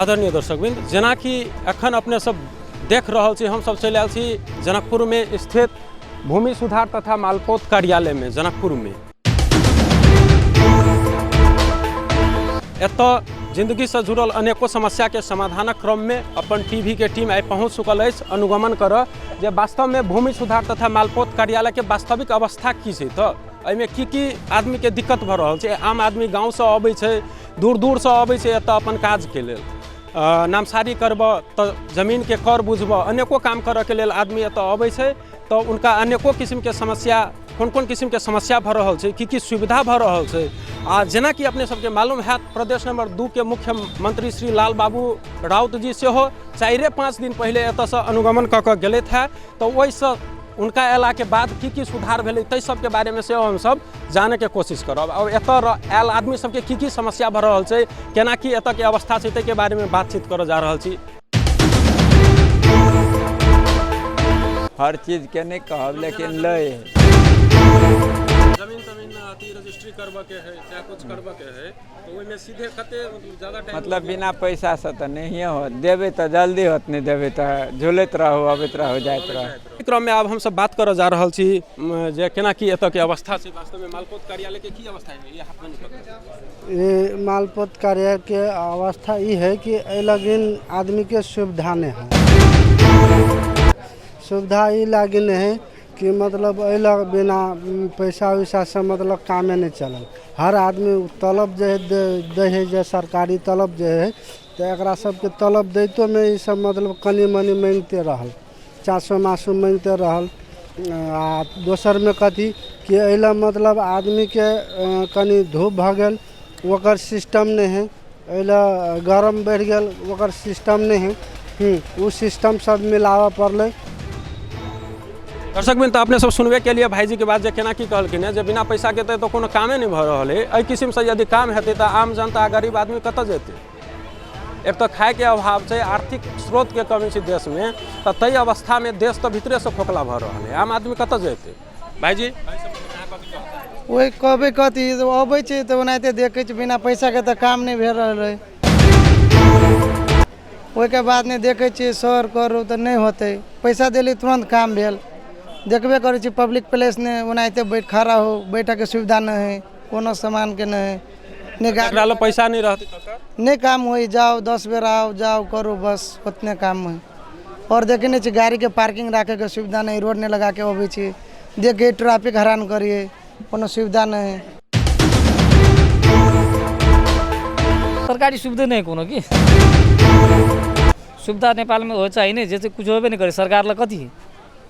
आदरणीय दर्शकवृंद, जेनाकि एखन अपने सब देख रहल छी, हमसब चलि आयल छी जनकपुरमे स्थित भूमि सुधार तथा मालपोत कार्यालयमे। जनकपुरमे एतऽ जिंदगीसँ जुड़ल अनेको समस्याके समाधानक क्रममे अपन टीवीके टीम आइ पहुँच चुकल अछि अनुगमन करऽ जे वास्तवमे भूमि सुधार तथा मालपोत कार्यालयके वास्तविक अवस्था की छै, तऽ एहिमे की की आदमीके दिक्कत भऽ रहल छै। आम आदमी गाँवसँ अबै छै, दूर दूरसँ अबै छै एतऽ अपन काजके लेल, नामसारी करबऽ तऽ जमीनके कर बुझबऽ, अनेको काम करऽके लेल आदमी एतऽ अबै छै। तऽ हुनका अनेको किसिमके समस्या, कोन कोन किसिमके समस्या भऽ रहल छै, की की सुविधा भऽ रहल छै। आ जेनाकि अपने सबके मालूम हैत, प्रदेश नंबर 2 के मुख्यमंत्री श्री लाल बाबू राउत जी सेहो 4-5 दिन पहिले एतऽसँ अनुगमन कऽ कऽ गेलथि हेँ। तऽ ओहिसँ हुनका अयलाके बाद की की सुधार भेलै, ताहि सबके बारेमे सेहो हमसब जानैके कोशिश करब आओर एतऽ आयल आदमी सबके की की समस्या भऽ रहल छै, केना की एतऽके अवस्था छै, ताहिके बारेमे बातचीत करऽ जा रहल छी। हर चीजके नहि कहब, लेकिन लै है। जमीन तमीन अथी रजिस्ट्री करबऽके है, चाहे कुछ करबऽके है, तऽ ओहिमे सीधे कते मतलब ज्यादा टाइम? मतलब बिना पैसासँ तऽ नहिए होत। देबै तऽ जल्दी होत, नहि देबै तऽ झुलैत रहू, अबैत रहू, जाइत रहू। एहि क्रममे आब हमसब बात करऽ जा रहल छी जे केना की एतऽके अवस्था छै, वास्तवमे मालपोत कार्यालयके की अवस्था है। ई हाथमे निकल ये मालपोत कार्य के अवस्था ई है कि एहि लगिन आदमीके सुविधा नहि है। सुविधा ई लागी नहि है कि मतलब एहि लग बिना पैसा वैसासँ मतलब कामे नहि चलल। हर आदमी तलब जे है दै है, जे सरकारी तलब जे है, तऽ एकरा सबके तलब दैतोमे ई सब मतलब कनि मनि माँगिते रहल, चासो मासो माँगिते रहल। आ दोसरमे कथी कि एहि लए मतलब आदमीके कनि धूप भऽ गेल, ओकर सिस्टम नहि हइ। एहि लए गरम बढ़ि गेल, ओकर सिस्टम नहि हइ। ओ सिस्टम सब मिलाबऽ पड़लै। दर्शक तऽ अपने सब सुनबे के लिए भाईजी के बात, जे केना की कहलखिन हेँ जे बिना पैसाके तऽ एतऽ कोनो कामे नहि भऽ रहल है। एहि किसिमसँ यदि काम हेतै तऽ आम जनता आ गरीब आदमी कतऽ जेतै? एक तऽ खायके अभाव छै, आर्थिक स्रोतके कमी छै देशमे, तऽ ताहि अवस्थामे देश तऽ भीतरेसँ खोखला भऽ रहल है। आम आदमी कतऽ जेतै? भाईजी। ओहि कहबै कथी, अबै छै तऽ ओनाहिते देखै छै, बिना पैसाके तऽ काम नहि भेल रहल है। ओहिके बाद नहि देखै छियै, सर करू तऽ नहि होतै। पैसा देली, तुरन्त काम भेल। देखबे करै छी, पब्लिक प्लेस नहि, ओनाहिते बैठ खड़ा हो, बैठऽके सुविधा नहि हइ, कोनो सामानके नहि हइ, नहि गाड़ी। जकरा लग पैसा नहि रहतै तकर नहि काम होइ। जाउ, 10 बेर आउ जाउ करू, बस उतने काम होइ। आओर देखै नहि छी, गाड़ीके पार्किंग राखैके सुविधा नहि, रोड नहि लगाके अबै छी, देखिए ट्रैफिक हैरान करिए, कोनो सुविधा नहि हइ। सरकारी सुविधे नहि कोनो की सुविधा नेपालमे होइ चाही नहि, जे किछु होबे नहि करै। सरकार लग कथी?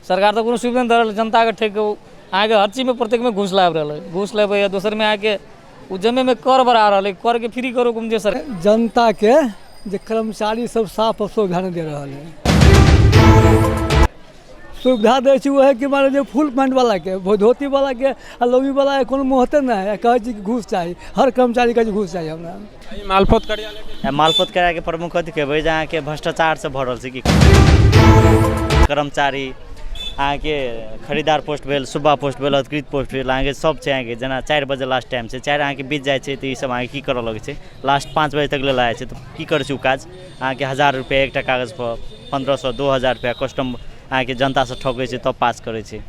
सरकार तऽ कोनो सुविधे नहि दऽ रहल है। जनताके ठकि कऽ अहाँके हर चीजमे, प्रत्येकमे घूस लाबि रहल है, घूस लेबै या दोसरमे अहाँके ओ जमीनमे कर बढ़ा रहल है। करके फ्री करू जे सर। जनताके जे कर्मचारी सब साफ सुविधा नहि दे रहल है। सुविधा दै छै उएह कि माने जे फुल पैंटवलाके, धोतीवलाके आ लुङ्गीवलाके कोनो महत्वे नहि है। कहै छै कि घूस चाही, हर कर्मचारी कहै छै घूस चाही हमरा। ई मालपोत कार्यालय मालपोत कार्यालयके प्रमुख कथी कहबै जे अहाँके भ्रष्टाचारसँ भरल छै कि कर्मचारी। अहाँके खरीदार पोस्ट भेल, सुब्बा पोस्ट भेल, अधिकृत पोस्ट भेल, अहाँके सब छै। अहाँके जेना 4 बजे लास्ट टाइम छै, 4 अहाँके बीत जाइ छै तऽ ईसब अहाँके की करऽ लगै छै? लास्ट 5 बजे तक लेल जाइ छै तऽ की करै छै ओ काज? अहाँके 1000 रुपैआ एकटा कागजपर, 1500, 2000 रुपैआ कस्टम अहाँके जनतासँ ठकै छै, तब पास करै छै।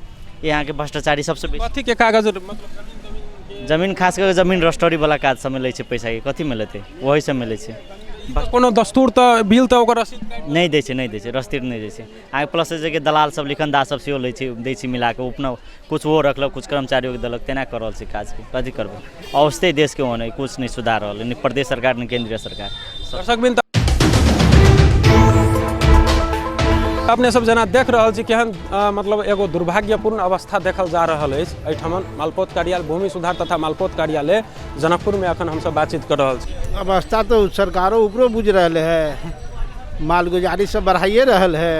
ई अहाँके भ्रष्टाचारी सबसँ बेसी। कथीके कागज मतलब, जमीन तमीन? जमीन, खास कऽ जमीन रजिस्ट्रीवला काज सबमे लै छै पैसा। कथीमे लेतै? ओही सबमे लै छै। कोनो दस्तूर तऽ बिल तऽ ओकर रसीद काटि नहि दै छै, नहि दै छै, रसीद नहि दै छै अहाँके। प्लस छै कि दलाल सब, लिखनदार सब सेहो लै छै, दै छै मिलाके। ओ अपना किछु ओ रखलक, किछु कर्मचारियोके देलक, तेना कऽ रहल छै काजके। कथी करबै? अवस्थे देशके ओहन हइ, किछु नहि सुधार रहल हइ, नहि प्रदेश सरकार, नहि केन्द्रीय सरकार। दर्शक अपने सब जेना देख रहल छी, केहन मतलब एगो दुर्भाग्यपूर्ण अवस्था देखल जा रहल अछि एहिठमन मालपोत कार्यालय, भूमि सुधार तथा मालपोत कार्यालय जनकपुरमे एखन हमसब बातचीत कऽ रहल छी। अवस्था तो सरकारो ऊपरो बुझि रहल है, मालगुजारी सब बढ़ाइए रहल है।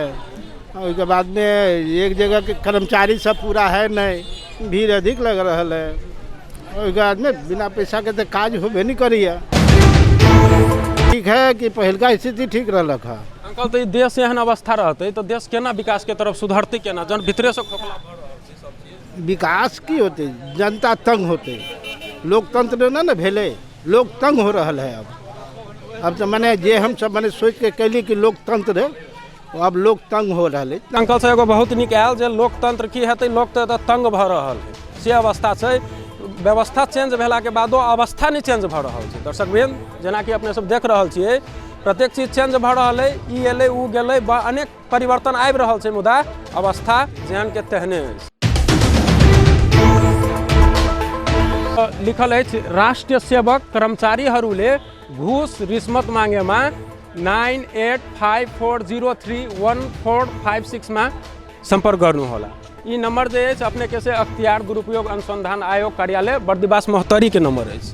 ओहिके बादमे एक जगहके कर्मचारी सब पूरा है नहीं, भीड़ अधिक लग रहल है। ओहिके बादमे बिना पैसाके तऽ काज होबे नहि करैए। ठीक है कि पहिलका स्थिति ठीक रहलक हँ। अंकल, तऽ ई देश एहन अवस्था रहतै तऽ देश केना विकासके तरफ सुधरतै केना, जहन भीतरेसँ खोखला भऽ रहल छै सब चीज? विकास की होतै? जनता तंग होतै। लोकतंत्र नहि ने भेलै, लोग तंग हो रहल है अब। अब तऽ मने जे हमसब मने सोचिके कैली कि लोकतंत्र है, अब लोक तंग हो रहल है। अंकल से एगो बहुत नीक आयल जे लोकतंत्र की हेतै, लोक तऽ एतऽ तंग भऽ रहल है, से अवस्था छै। व्यवस्था चेंज भेलाके बादो अवस्था नहि चेंज भऽ रहल छै। दर्शक वृंद, जेनाकि अपने सब देख रहल छियै प्रत्येक चीज चेंज भऽ रहल है, ई एलै ओ गेलै, अनेक परिवर्तन आबि रहल छै, मुदा अवस्था जेहन के तेहने अछि। लिखल अछि राष्ट्रिय सेवक कर्मचारीहरूले घुस रिश्वत मागेमा 9854031456 मा सम्पर्क गर्नुहोला। ई नम्बर जे अछि अपने के से अख्तियार दुरुपयोग अनुसंधान आयोग कार्यालय बर्दिवास महोत्तरी के नंबर अछि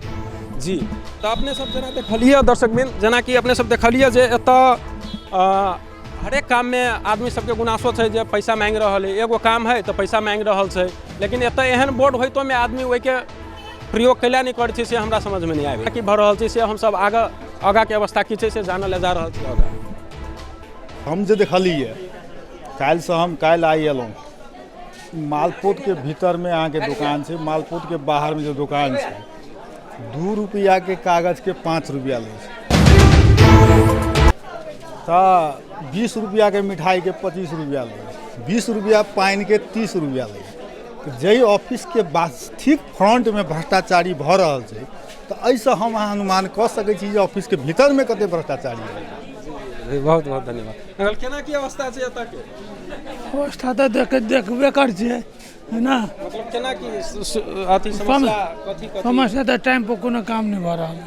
जी। तऽ अपने सब जेना देखलियै दर्शकवृंद, जेनाकि अपने सब देखलियै जे एतऽ हरेक काममे आदमी सबके गुनासो छै जे पैसा मांगि रहल है, एगो काम है तऽ पैसा मांगि रहल छै, लेकिन एतऽ एहन बोर्ड होइतोमे आदमी ओहिके प्रयोग कैला नहि करै छै, से हमरा समझमे नहि आबै की भऽ रहल छै। से हमसब आगाँ आगाँके अवस्था की छै से जानऽ लए जा रहल छी। आगाँ हम जे देखलियै काल्हिसँ, हम काल्हि आइ अयलहुँ, मालपोतके भीतरमे अहाँके दोकान छै, मालपोतके बाहरमे जे दोकान छै 2 रुपैआके कागजके 5 रुपैआ लै छै, तऽ 20 रुपैआके मिठाइके 25 रुपैआ लै छै, 20 रुपैआ पानिके 30 रुपैआ लै छै। तऽ जाहि ऑफिसके ठीक फ्रंटमे भ्रष्टाचारी भऽ रहल छै, तऽ एहिसँ हम अहाँ अनुमान कऽ सकै छी जे ऑफिसके भीतरमे कते भ्रष्टाचारी है। बहुत बहुत धन्यवाद। अंकल, केना की अवस्था छै एतऽ के? अवस्था तऽ देखबे कर छियै है ना। मतलब केना की अथी समस्या कथी कथी? समस्या तऽ टाइम पर कोनो काम नहि भऽ रहल है।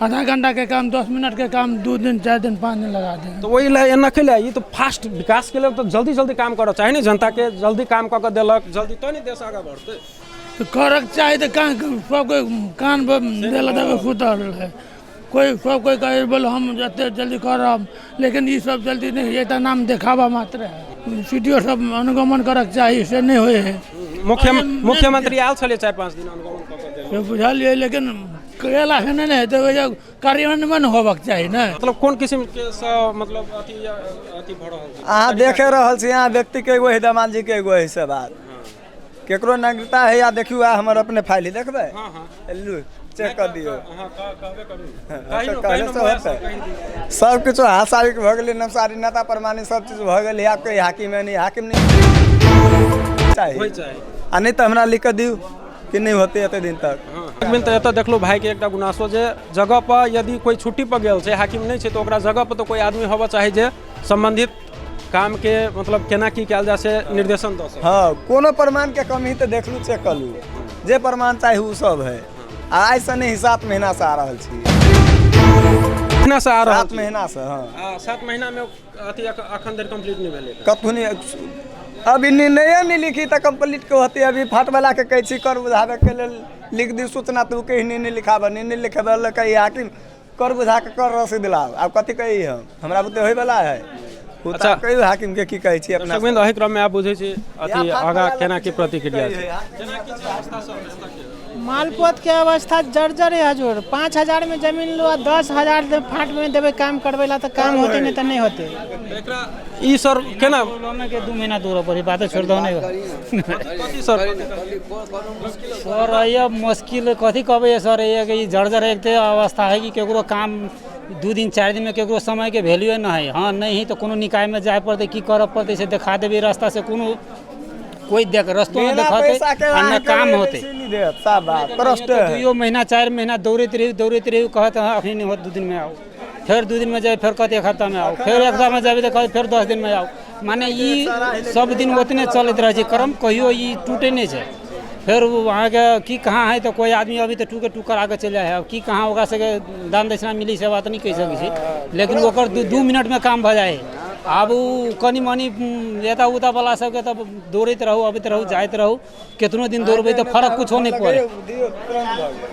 आधा घंटा के काम 10 मिनट के काम 2 दिन 4 दिन 5 दिन लगा दे। तऽ ओहि लए एना कैला? ई तऽ फास्ट विकास के लेल तऽ जल्दी जल्दी काम करऽ चाही ने, जनता के जल्दी काम कऽ के देलक जल्दी तऽ ने देश आगाँ बढ़तै। तऽ करक चाही तऽ कान सबके कान पर देल देबै सुतल है, कोई सब कोई कहे बोल हम जते जल्दी करब, लेकिन ई सब जल्दी नहीं, ये तऽ नाम देखावा मात्र है। सी डी ओ सब अनुगमन करक चाही, से नहीं होइ है। मुख्यमंत्री आयल छलै 4-5 दिन अनुगमन कऽ के देलक। से बुझलियै, लेकिन कयला से नहि ने हेतै, ओहि जे कार्यान्वयन होबक चाही ने। मतलब कोन किसिम के सँ मतलब अथी अथी भऽ रहल छै? अहाँ देखे रहल छी, अहाँ व्यक्ति के एगो है, दमाद जी के एगो है, से बात केकरो नागरिकता है। या देखियौ आ हमर अपने फाइल है, देखबै लू चेक कर दियौ। कहले से होतै सब किछु हाथ साबिक भऽ गेलै, नवसारी नेता प्रमाणित सब चीज भऽ गेलै। आब कोई हाकिम है नहीं, हाकिम नहीं चाही, आ नहीं तऽ हमरा लिख कऽ दियौ कि नहीं होतै एते दिन तक। तऽ एतऽ देखलहुँ भाइके एकटा गुनासो जे जगह पर यदि कोई छुट्टी पर गेल छै, हाकिम नहि छै, तऽ ओकरा जगह पर तऽ कोई आदमी होबऽ चाही जे सम्बन्धित काम के मतलब केना की कयल जाय से निर्देशन दऽ सकै। हाँ, कोनो प्रमाण के कमी तऽ देखलू चेक कलू, जे प्रमाण चाही ओ सब है। आ आइसँ नहि, 7 महीना से आ रहल छी। महीना से आ रहल 7 महीना से। हाँ, 7 महीना में अथी अखन धरि कंप्लीट नहि भेलै कतहु नहि। अभी निर्णय नहि लिखी तऽ कंप्लीट के होतै। अभी फाटवला के कहै छी कर बुझाबैके लेल लिख दी सूचना, तऽ ओ कही निर्णय लिखाबऽ, निर्णय लिखाबऽ लए कही हाकिम कर बुझा के कर रसीद लाब। आब कथी कही हम, हमरा बुते होइवला है। अच्छा। कहियो हाकिम के की कहै छी अपना। दर्शकवृंद, एहि क्रममे आब बुझै छी अथी आगाँ केना की प्रतिक्रिया छै। मालपोत के अवस्था जर्जर है हजूर। 5000 में जमीन लो आ 10,000 फाट में देबै काम करबै ला तऽ काम होतै, नहीं तऽ नहीं होतै। एकरा ई सर केना के 2 महीना दूर पड़ी बात छोड़ दो नहीं कथी सर? सर ये मुश्किल कथी कहबै सर, ये जर्जर एक तऽ अवस्था है कि केकरो काम 2 दिन 4 दिन में केकरो समय के वैल्यू नहीं है। हाँ नहीं है तो कोनो निकाय में जाए पड़तै, की करऽ पड़तै से देखा देबै रास्ता से, कोनो कोई देख रस्तो न देखते आ न काम होते। 2 महीना 4 महीना दौड़ैत रही, कहत हाँ अखनी नहीं होत, 2 दिन में आओ, फिर 2 दिन में जाए, फिर कहते 1 हफ्ता में आओ, फिर 1 हफ्ता में जाबे तऽ कहते फिर 10 दिन में आओ। माने ई सब दिन ओतने चलैत रहै छै क्रम, कहियो ई टूटे नहीं छै। फिर अहाँके की कहाँ है तऽ कोई आदमी अभी तऽ टूके टूक करा के चलि जाइ है, अब की कहाँ ओकरा सबके दान दक्षिणा मिली से बात नहीं कहि सकै छी, लेकिन ओकर 2 मिनटमे काम भऽ जाइ है। आब ओ कनि मनि एता उता वाला सबके तऽ दौड़ैत रहू, अबैत रहू, जाइत रहू, केतनो दिन दौड़बै तऽ फरक कुछो नहि पड़ै।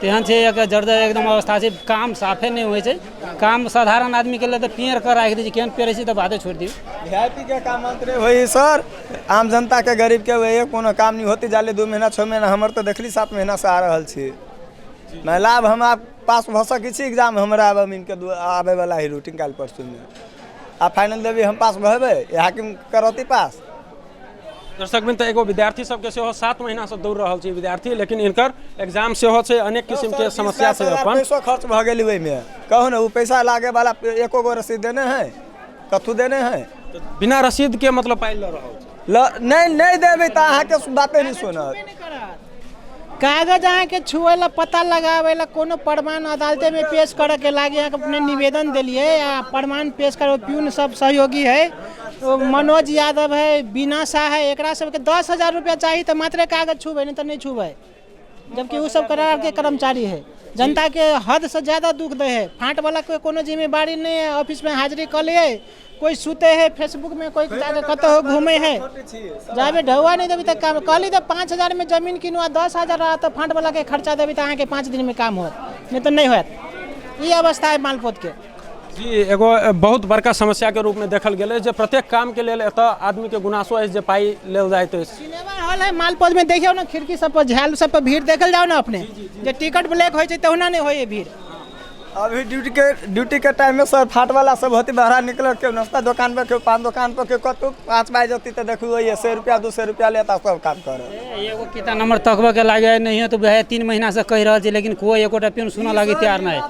तेहन छै एक जर्जर एकदम अवस्था छै, काम साफे नहि होइ छै। काम साधारण आदमीके लेल तऽ पेड़ कऽ राखि दै छै, केहन पेड़ै छै तऽ बादे छोड़ि दियौ। वीआईपी के काम मंत्री होइ सर, आम जनता के गरीब के वही कोनो काम नहीं होती जाले 2 महीना 6 महीना। हमर तऽ देखली 7 महीना से आ रहल छी। लाभ हम आप पास भऽ सकै छी एग्जाम हमरा आब इनके आबै वाला है रूटीन काल्हि परसू में। आ फाइनल देबै हम पास भऽ जेबै, हाकिम करौती पास। दर्शक बिन, तऽ एगो विद्यार्थी सबके सेहो 7 महीनासँ दौड़ रहल छै विद्यार्थी, लेकिन हिनकर एग्जाम सेहो छै, अनेक किसिमके समस्या छै। अपन पैसो खर्च भऽ गेल ओहिमे, कहू ने, ओ पैसा लागे वाला एको गो रसीद देने है? कथू देने है? बिना रसीद के मतलब पाइ लऽ रहल छै। नहि नहि देबै तऽ अहाँके बाते नहि सुनत। कागज अहाँके छुए ला, पता लगावे ला, कोनो प्रमाण अदालते में पेश करे के लागी अहाँके अपने निवेदन देलिए आ प्रमाण पेश करो। प्यून सब सहयोगी है, ओ मनोज यादव है, बीना शाह है, एकरा सबके 10,000 रुपया चाही तऽ मात्रे कागज छुबै, नहीं तऽ नहीं छुबै, जबकि ओ सब करार के कर्मचारी है। जनता के हद से ज़्यादा दुख दे है। फाँट वाला के कोनो जिम्मेवारी नहीं है। ऑफिस में हाजिरी कऽ लिए, कोई सुते है फेसबुक में, कोई जाके कतहु घूमे है। जाबे ढौआ नहीं देबी तऽ काम कहली तऽ 5,000 में जमीन किनु आ 10,000 रहत तऽ फाँट वाला के खर्चा देबी तऽ अहाँके 5 दिन में काम होत, नहीं तऽ नहीं होत। ई अवस्था है मालपोत के। जी, एगो बहुत बड़का समस्या के रूप में देखल गेलै जे प्रत्येक काम के लेल एतऽ आदमी के गुनासो अछि जे पाइ लेल जाइत अछि। सिनेमा हॉल है मालपोत में, देखियौ ने, खिड़की सब पर, झाल सब पर भीड़ देखल जाओ ने अपने, जे टिकट ब्लैक होइ छै तहुना नहि होइ है भीड़। अभी ड्यूटी के टाइम में सर, फाट वाला सब होती बाहर निकल के नाश्ता दुकान पर, केओ पान दुकान पर, केओ कतौ। 5 बजे जती तऽ देखू, वही 100 रुपया, 200 रुपया लेता, सब काम करे। एगो किता नंबर तकबऽ के लागे नहीं तो भैया 3 महीना से कहि रहल छी, लेकिन कोई एकोटा प्यून सुनऽ लागी तैयार नहीं।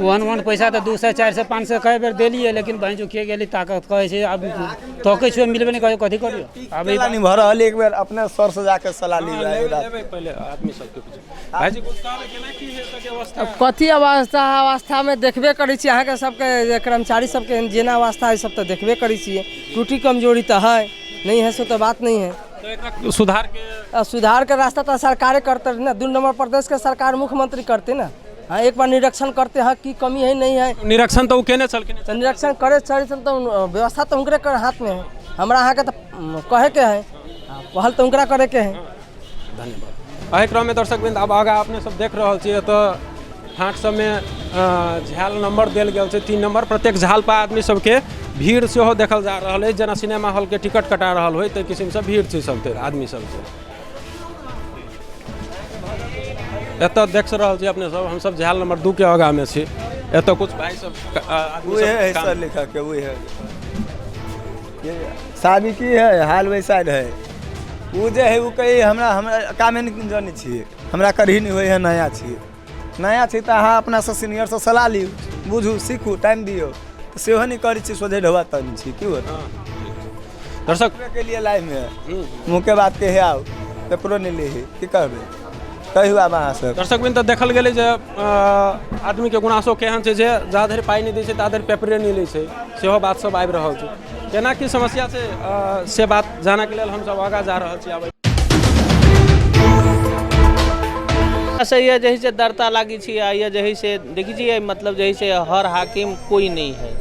वन वन पैसा तऽ 200, 400, 500 कए बेर देलियै, लेकिन बहिन जो के गेली ताकत कहै छै, आब तकै छियै, मिलबे नहि करै। कथी करियौ आब? ई नहीं भऽ रहल, एक बेर अपने सर से जाके सलाह ली। लेबै पहिले आदमी सबके पूछे। भाईजी, कुछ कहबै, केना की है एतऽ के अवस्था? अब कथी अवस्था? अवस्थामे देखबे करै छी अहाँके सबके जे कर्मचारी सबके जेना अवस्था है, सब तऽ देखबे करै छियै। टूटी कमजोरी तऽ है नहीं है, सो तऽ बात नहीं है। तऽ एकरा सुधार के आ सुधार के रास्ता तो सरकारे करते ना, दू नंबर प्रदेश के सरकार, मुख्यमंत्री करते ना। हाँ, एक बार निरीक्षण करते हैं कि कमी है, नहीं है। निरीक्षण तऽ ओ केने छलखिन। तऽ निरीक्षण करे चले तऽ व्यवस्था तऽ हुनकरे कर हाथ में है। हमरा अहाँके तऽ कहे के है, हाँ, पहल तऽ हुनकरा करे के है। धन्यवाद। एहि क्रममे दर्शक वृन्द, आब आगाँ अपने सब देख रहल छी, एतऽ फाँट सबमे झाल नंबर देल गेल छै, 3 नंबर। प्रत्येक झाल पर आदमी सबके भीड़ सेहो देखल जा रहल अछि, जेना सिनेमा हॉलके टिकट कटा रहल होइ ताहि किसिमसँ भीड़ छै सबके आदमी सबके। एतऽ देख रहल छी अपने सब, हमसब झाल नंबर 2 के आगाँमे छी। एतऽ कुछ भाई सब आदमी सब वही है काम- सर, लिखा के वही है। ये साबी की है, हाल वैसा है। ओ जे है, ओ कही हमरा हमरा कामे नहि जनै छियै, हमरा करही नहि होइ है, नया छियै। नया छी तऽ अहाँ अपनासँ सीनियरसँ सलाह लियौ, बुझू, सीखू, टाइम दियौ, तऽ सेहो नहि करै छी, सोझे ढोआ तनी छी, की होत? दर्शक के लिए लाइफ में मुँहके बात के आउ, पेपरो नहि लेही, की कहबै? कहियौ आब अहाँ सब। दर्शक बिन, तऽ देखल गेलै जे आदमीके गुनासो केहन छै जे जा धरि पाइ नहि दै छै ता धरि पेपरे नहि लै छै, सेहो बात सब आबि रहल छै। केना की समस्या छै, से बात जानऽके लेल हमसब आगाँ जा रहल छी आब। से ये जे से डरता लागी छी आ ये जे से देखी छी, मतलब जे से हर हाकिम कोई नहीं है।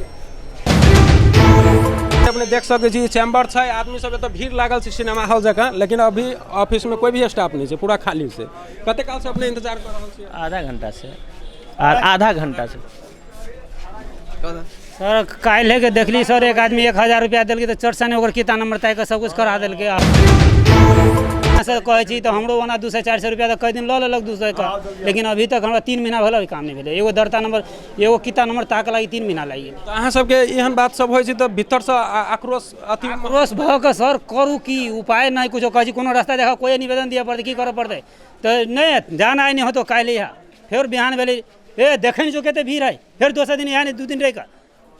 अपने देख सकै छी, चैम्बर छै, आदमी सब एतऽ भीड़ लागल छै सिनेमा हॉल जकाँ, लेकिन अभी ऑफिसमे कोई भी स्टाफ नहि छै, पूरा खाली छै। कते काल से अपने इंतजार कऽ रहल छियै? आधा घंटा से, आधा घंटा से। सर, काल्हि के देखली सर, एक आदमी 1000 रुपया देलकै तऽ चट सने ओकर किता नंबर ताकि कऽ सबकिछु करा देलकै। से कहै छी तऽ हमरो ओना 200, 400 रुपया तऽ कई दिन लऽ लेलक 200 के, लेकिन अभी तक हमरा 3 महीना भेल, अभी काम नहि भेलै। एगो दर्ता नंबर, एगो किता नंबर ताकऽ लागि 3 महीना लागि गेल। तऽ अहाँ सबके एहन बात सब होइ छै तऽ भीतरसँ आक्रोश अथी? आक्रोश भऽ कऽ सर, करू की? उपाय नहि कुछो। कहै छी कोनो रास्ता देखा, कोइ निवेदन दिअ पड़तै, की करऽ पड़तै? तऽ नहि जान आइ नहि होतो, काल्हि इएह। फेर बिहान भेलै, ए देखै नहि छौ कते भीड़ है? फेर दोसर दिन इएह नहि, 2 दिन रहि कऽ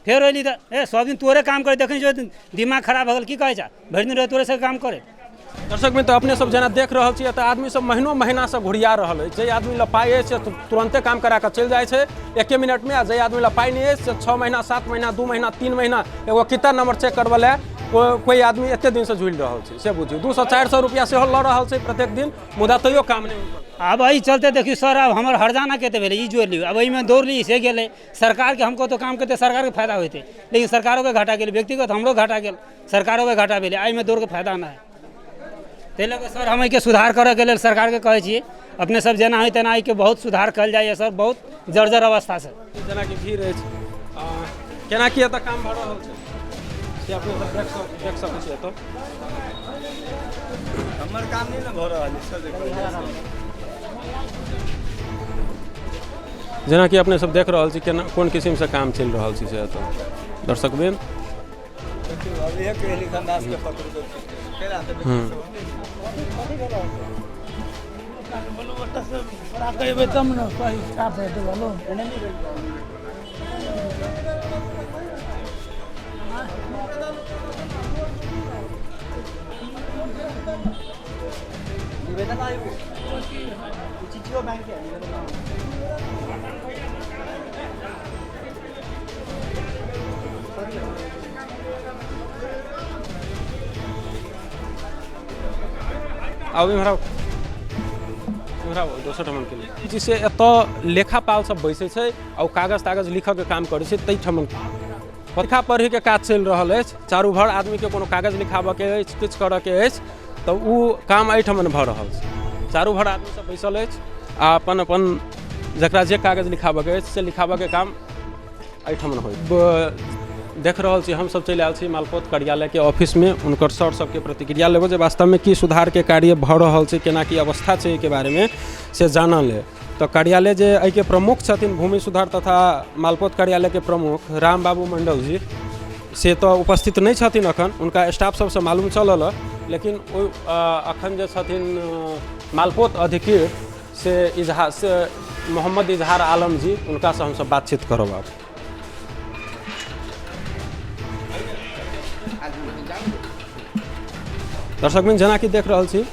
फेर अयली तऽ ए सब दिन तोरे काम करे, देखै छौ, दिमाग खराब भऽ गेल। की कहै छ, भरि दिन रह तोरे से काम करे। दर्शक मित्र, अपने सब जेना देख रहल छियै, तऽ आदमी सब महीनो महीनासँ घुरिया रहल अछि। जे आदमी लग पाइ अछि से तुरन्ते काम करा कऽ चलि जाइ छै एके मिनटमे, आ जे आदमी लग पाइ नहि अछि से 6 महीना, 7 महीना, 2 महीना, 3 महीना एगो किता नंबर चेक करबै लए कोइ आदमी एते दिनसँ झूलि रहल छै। से बुझियौ, 200, 400 रुपया सेहो लऽ रहल छै प्रत्येक दिन, मुदा तैयो काम नहि हुनकर। आब एहि चलते देखियौ सर, आब हमर हरजाना कते भेलै, ई जोड़ि लियौ। आब एहिमे दौड़ली से गेलै। सरकारके हम कतहु काम करतै, सरकारके फायदा होइतै, लेकिन सरकारोके घाटा गेल, व्यक्तिगत हमरो घाटा गेल, सरकारोके घाटा भेलै। एहिमे दौड़के फायदा नहि है। ताहि लऽ कऽ सर, हम एहिके सुधार करऽके लेल सरकारके कहै छियै, अपने सब जेना होइ तेना एहिके बहुत सुधार कयल जाइए सर, बहुत जर्जर अवस्था से। जेनाकि भीड़ अछि, केना की एतऽ काम भऽ रहल छै से अपने सब देख सकै छियै एतऽ। हमर काम नहि ने भऽ रहल है सर, देखो। जेनाकि अपने सब देख रहल छी, केना कोन किसिमसँ काम चलि रहल छै से एतऽ दर्शक बिन। देखियौ, अभी एक लिखन दास के पत्र के। तब ने साफ हेतै बोलो। आउ इम्हर आउ, इम्हर आउ, दोसर ठमनके लिए जिसे एतऽ लेखापाल सब बैसै छै आ ओ कागज तागज लिखऽके काम करै छै, ताहि ठमन लिखा पढ़ीके काज चलि रहल अछि। चारू भर आदमीके कोनो कागज लिखाबऽके अछि, किछु करऽके अछि, तऽ ओ काम एहिठमन भऽ रहल छै। चारू भर आदमी सब बैसल अछि आ अपन अपन जकरा जे कागज लिखाबऽके अछि से लिखाबऽके काम एहिठमन होइ। देख रहल छी हमसब चलि आयल छी मालपोत कार्यालयके ऑफिसमे, हुनकर सर सबके प्रतिक्रिया लेबै जे वास्तवमे की सुधारके कार्य भऽ रहल छै, केना की अवस्था छै, एहिके बारेमे से जानल ले। तऽ कार्यालय जे एहिके प्रमुख छथिन, भूमि सुधार तथा मालपोत कार्यालयके प्रमुख राम बाबू मण्डल जी, से तऽ उपस्थित नहि छथिन अखन, हुनका स्टाफ सबसँ मालूम चलल हँ, लेकिन ओ अखन जे छथिन मालपोत अधिकृत से इजहार से मोहम्मद इजहार आलम जी, हुनकासँ हमसब बातचीत करब आब। दर्शकबिन जेनाकि देख रहल छी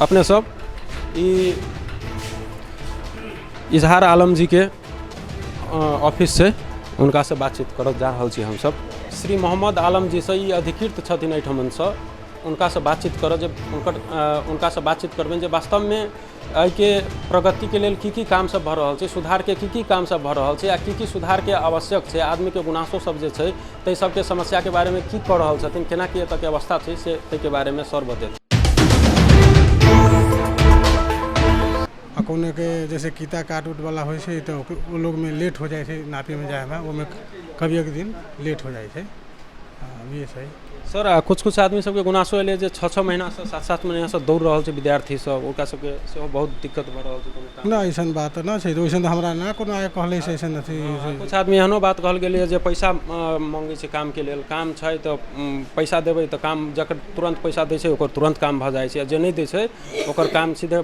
अपने सब, ई इजहार आलम जी के ऑफिस से हुनकासँ बातचीत करऽ जा रहल छी हमसब। श्री मोहम्मद आलम जी से ई अधिकृत छथिन एहिठमनसँ, हुनकासँ बातचीत करऽ जे हुनकर हुनकासँ बातचीत करबनि जे वास्तवमे एहिके प्रगतिके लेल की की काम सब भऽ रहल छै, सुधारके की की काम सब भऽ रहल छै आ की की सुधारके आवश्यक छै, आदमीके गुनासो सब जे छै ताहि सबके समस्याके बारेमे की कऽ रहल छथिन, केना की एतऽके अवस्था छै, से ताहिके बारेमे सर बतेथिन। आ कोनोके जैसे किता काट उट वाला होइ छै तऽ ओ लोगमे लेट हो जाइ छै नापीमे जाइमे, ओहिमे कभी एक दिन लेट हो जाइ छै। अभी छै सर। आ कुछ कुछ आदमी सबके गुनासो एलै जे 6-6 महीनासँ 7-7 महीनासँ दौड़ रहल छै विद्यार्थी सब, ओकरा सबके सेहो बहुत दिक्कत भऽ रहल छै कोनो काम। नहि, अइसन बात नहि छै, ओइसन तऽ हमरा नहि कोनो आइ कहले से अइसन अथी। कुछ आदमी एहनो बात कहल गेलै जे पैसा मङ्गै छै कामके लेल, काम छै तऽ पैसा देबै तऽ काम, जकर तुरन्त पैसा दै छै ओकर तुरन्त काम भऽ जाइ छै, आ जे नहि दै छै ओकर काम सीधे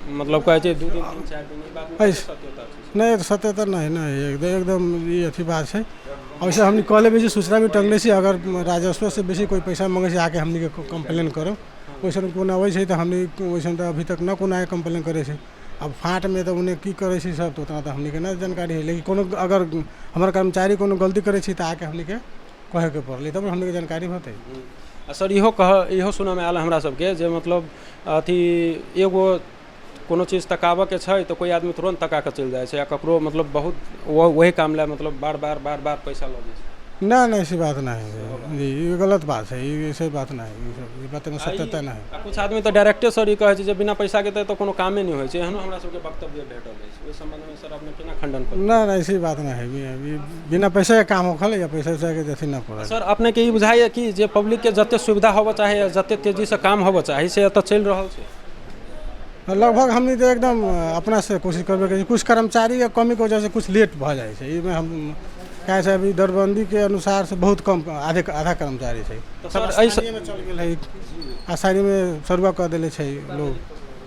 मतलब कहै छै 2 दिन 3 4 दिन। ई बातमे कते सत्यता छै? नहि, सत्यता नहि, नहि, एकदम ई अथी बात छै। वैसे हमनी कहले भी छी, सूचना भी टंगले छी, अगर राजस्व से बेसी कोई पैसा मंगे छै आके हमनी के कंप्लेन करो, वैसन कोनो अबै छै तऽ हमनी वैसन तऽ अभी तक न कोनो आके कंप्लेन करै छै। अब फाँटमे तऽ उन्ने की करै छै सब तऽ उतना तऽ हमनी के न जानकारी है, लेकिन कोनो अगर हमर कर्मचारी कोनो गलती करै छै तऽ आके हमनी के कहैके पड़लै तब हमनी के जानकारी होतै। आ सर इहो सुनऽमे आयल हमरा सबके जे मतलब अथी एगो कोनो चीज तकाबऽके छै तऽ कोइ आदमी तुरन्त तका कऽ चलि जाइ छै, आ ककरो मतलब बहुत वही काम लए मतलब बार बार बार बार पैसा लगै छै। ना ना, ऐसी बात नहीं है जी, ये गलत बात है, ये ऐसे बात नहीं है, ये बात में सत्यता नहीं है। आ कुछ आदमी तऽ डायरेक्टे सर ई कहै छै जे बिना पैसाके तऽ कोनो कामे नहि होइ छै, एहनो हमरा सबके वक्तव्य भेटल अछि। ओहि सम्बन्धमे सर अपने केना खण्डन करबै? ना ना, ऐसी बात नहीं है, बिना पैसा के काम होखल या पैसा उसा के अथी ना पड़ल। सर अपने के ई बुझाइए कि जे पब्लिकके जते सुविधा होबऽ चाही या जते तेजीसँ काम होबऽ चाही से एतऽ चलि रहल छै? लगभग हमनी तऽ एकदम अपना से कोशिश करबे करै छी, कुछ कर्मचारी के कमी के वजह से कुछ लेट भऽ जाइ छै, एहिमे हम काहे से अभी दरबंदी के अनुसार से बहुत कम आधा कर्मचारी छै, सर, सब स्थानीय में चल गेल है, आसानी में सरुआ कऽ देले छै लोग।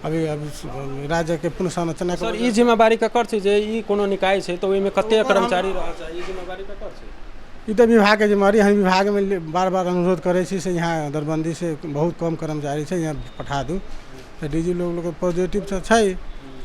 अभी अभी राज्य के पुनर्संरचना सर ई जिम्मेवारी ककर छै जे ई कोनो निकाय छै तऽ ओहिमे कते कर्मचारी रहऽ चाही, ई जिम्मेवारी ककर छै? ई तऽ विभाग के जिम्मेवारी। हम विभाग में बार बार अनुरोध करै छी से यहाँ दरबंदी से बहुत कम कर्मचारी छै, यहाँ पठा दू, तऽ डी जी लोग पॉजिटिव तऽ छै,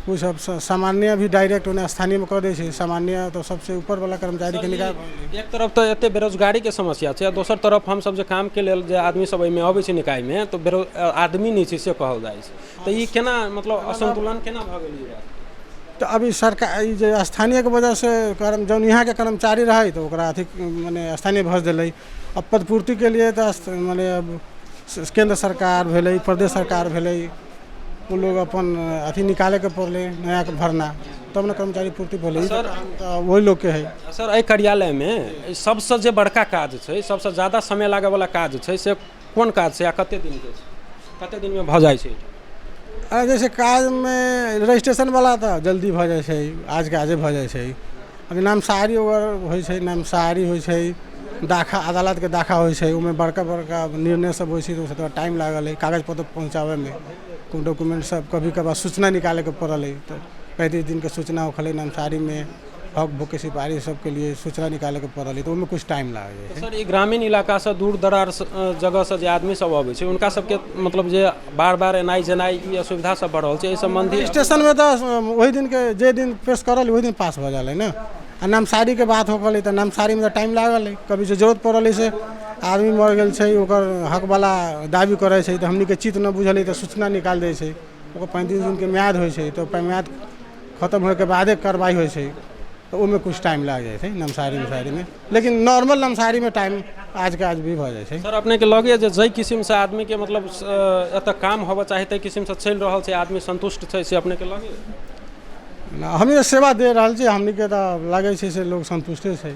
ओ सब सामान्य भी डायरेक्ट ओने स्थानीय में कऽ दै छै, सामान्य तऽ सबसे ऊपर वाला कर्मचारी के निकाय। एक तरफ तऽ एते बेरोजगारी के समस्या छै आ दोसर तरफ हमसब जे काम के लेल जे आदमी सब एहिमे अबै छै निकायमे तऽ आदमी नहि छै से कहल जाइ छै, तऽ ई केना मतलब असंतुलन केना भऽ गेल ई बात? तऽ अभी सरकार ई जे स्थानीय के वजह से जौन यहाँ के कर्मचारी रहै तऽ ओकरा अथी मने स्थानीय भज देलै। अब पदपूर्ति के लिए तऽ मने अब केंद्र सरकार भेलै, प्रदेश सरकार भेलै, ओ लोग अपन अथी निकालैके पड़लै नया के भरना, तब ने कर्मचारी पूर्ति भेलै। सर तऽ वही लोगके है। सर एहि कार्यालयमे सबसँ जे बड़का काज छै, सबसँ ज्यादा समय लागैवला काज छै से कोन काज छै आ कते दिनके छै, कते दिनमे भऽ जाइ छै? जैसे काजमे रजिस्ट्रेशन वाला तऽ जल्दी भऽ जाइ छै, आजके आजे भऽ जाइ छै। अभी नामसारी वगैरह होइ छै, नामसारी होइ छै, दाखा अदालतके दाखा होइ छै, ओहिमे बड़का बड़का निर्णय सब होइ छै, तऽ ओहिसँ थोड़ा टाइम लागल हइ कागज पत्र पहुँचाबैमे। कोनो डॉक्यूमेंट सब कभी कभार सूचना निकालैके पड़ल हइ, तऽ 35 दिनके सूचना होखलै नामसारीमे, हक भूखके सिपाही सबके लिए सूचना निकालैके पड़ल हइ, तऽ ओहिमे कुछ टाइम लागि जाइ छै। सर, ई ग्रामीण इलाकासँ दूर दराज जगहसँ जे आदमी सब अबै छै, हुनका सबके मतलब जे बार बार एनाइ जेनाइ ई असुविधा सब बढ़ रहल छै, एहि सम्बन्धी? स्टेशनमे तऽ ओहि दिनके जे दिन पेश करल ओहि दिन पास भऽ जालै ने। आ नामसारीके बात हो गेलै तऽ नामसारीमे तऽ टाइम लागल हइ। कभी जे जरूरत पड़ल हइ से आदमी मर गेल छै, ओकर हकवला दाबी करै छै, तऽ हमनीके चित्त नहि बुझल हइ तऽ सूचना निकालि दै छै। ओकर 35 दिनके म्याद होइ छै, तऽ म्याद खतम होइके बादे कार्रवाइ होइ छै, तऽ ओहिमे कुछ टाइम लागि जाइ छै नमसारी उमसारीमे। लेकिन नॉर्मल नमसारीमे टाइम आजके आज भी भऽ जाइ छै। सर, अपनेके लगैए जे जाहि किसिमसँ आदमीके मतलब एतऽ काम होबऽ चाही ताहि किसिमसँ चलि रहल छै, आदमी सन्तुष्ट छै, से अपनेके लगैए? हमनी तऽ सेवा दे रहल छी, हमनीके तऽ लागै छै से लोग सन्तुष्टे छै।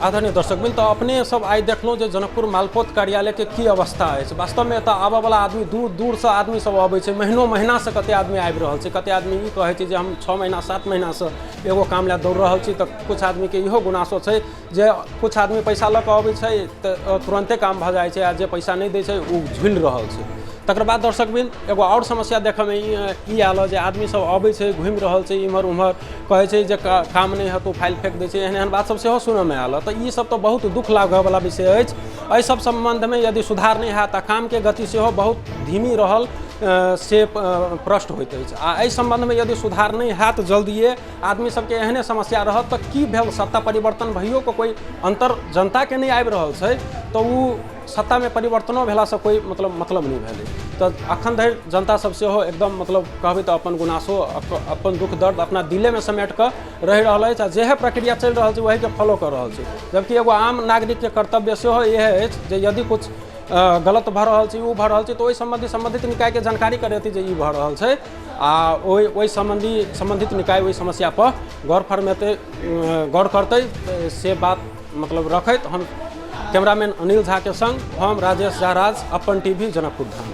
आदरणीय दर्शक बिन, तऽ अपने सब आइ देखलहुँ जे जनकपुर मालपोत कार्यालयके की अवस्था अछि। वास्तवमे एतऽ आबऽवला आदमी दूर दूरसँ आदमी सब अबै छै, महीनो महीनासँ कते आदमी आबि रहल छै। कते आदमी ई कहै छै जे हम 6 महीना 7 महीनासँ एगो काम लए दौड़ रहल छी। तऽ किछु आदमीके इहो गुनासो छै जे किछु आदमी पैसा लऽ कऽ अबै छै तऽ तुरन्ते काम भऽ जाइ छै, आ जे पैसा नहि दै छै ओ झुलि रहल छै। तकर बाद दर्शक बिन, एगो आओर समस्या देखऽमे ई आयल जे आदमी सब अबै छै, घुमि रहल छै इम्हर उम्हर, कहै छै जे काम नहि हेतौ, फाइल फेक दै छै, एहन एहन बात सब सेहो सुनऽमे आयल। तऽ ई सब तऽ बहुत दुःख लागऽवला विषय अछि। एहि सब सम्बन्धमे यदि सुधार नहि हैत आ कामके गति सेहो बहुत धीमी रहल से प्रश्न होइत अछि। आ एहि सम्बन्धमे यदि सुधार नहि हैत जल्दिए, आदमी सबके एहने समस्या रहत, तऽ की भेल सत्ता परिवर्तन भइयो कऽ कोइ अन्तर जनताके नहि आबि रहल छै, तऽ ओ सत्तामे परिवर्तनो भेलासँ कोइ मतलब नहि भेलै। तऽ अखन धरि जनता सब सेहो एकदम मतलब कहबै तऽ अपन गुनासो अपन दुःख दर्द अपना दिलेमे समेट कऽ रहि रहल अछि, आ जेहे प्रक्रिया चलि रहल छै वहीके फॉलो कऽ रहल छै। जबकि एगो आम नागरिकके कर्तव्य सेहो इएह अछि जे यदि कुछ गलत भऽ रहल छै, ओ भऽ रहल छै, तऽ ओहि सम्बन्धी सम्बन्धित निकायके जानकारी करेतै जे ई भऽ रहल छै, आ ओहि सम्बन्धी सम्बन्धित निकाय ओहि समस्यापर गौर फरमेतै, गौर करतै, से बात मतलब रखैत हम कैमरामैन अनिल झा के संग हम राजेश झा राज, अपन टीवी, जनकपुर धाम।